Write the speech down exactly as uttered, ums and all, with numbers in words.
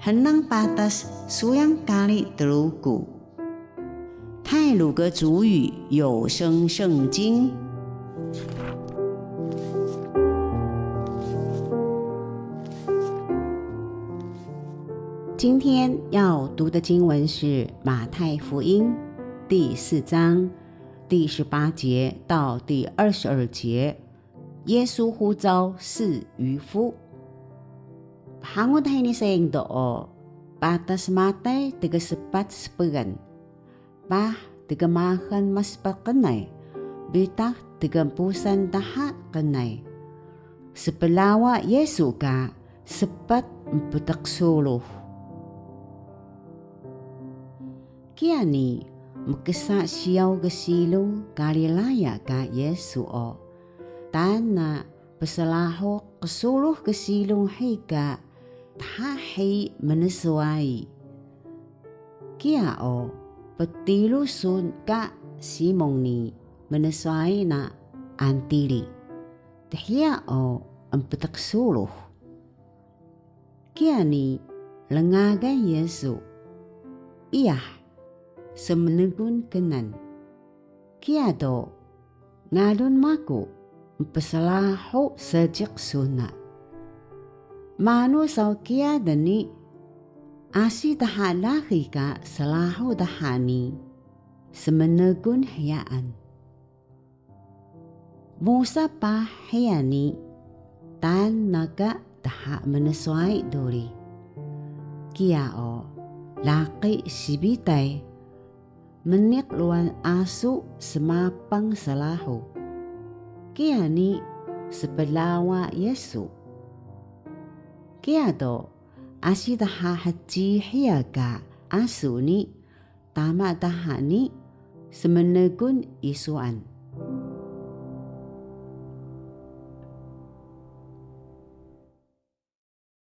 Hnang patas suyang kari Truku. 太魯閣族語有聲聖經。今天要讀的經文是馬太福音第四章第十八節到第二十二節。 耶穌呼召四漁夫。 Hangun hini sayang do o, patas Matay tgspat spgan, paah tgmaxal maspat qnay, bitaq tgmpusal dha qnay. Splawa Yisu ka spat mptqsurux. Kiya ni mksa siyaw gsilung Galilaya ka Yisu o, taan na psrahu qsurux gsilung hiya ka dha hiyi mnswayi. Kiya o, ptiru sun ka Simon ni mnswayi na Antiri, dhiya o emptqsurux. Kiya ni rngagan Yisu, iyah, smnegul knan. Kiya do, ngalun maku mpsrahu seejiq sun na. Manu saw kiya dni, asi dha laqi ka srahu dha ni, smnegul hiyaan. Musa paah hiya ni, taan na ka dha mnswayi duri. Kiya o, laqi Sibitay, mniq ruwan asu smapang srahu. Kiya ni splawa Yisu. Kiya do, asi dha hci hiya ka asu ni, tama dha ni, smnegul Yisuan.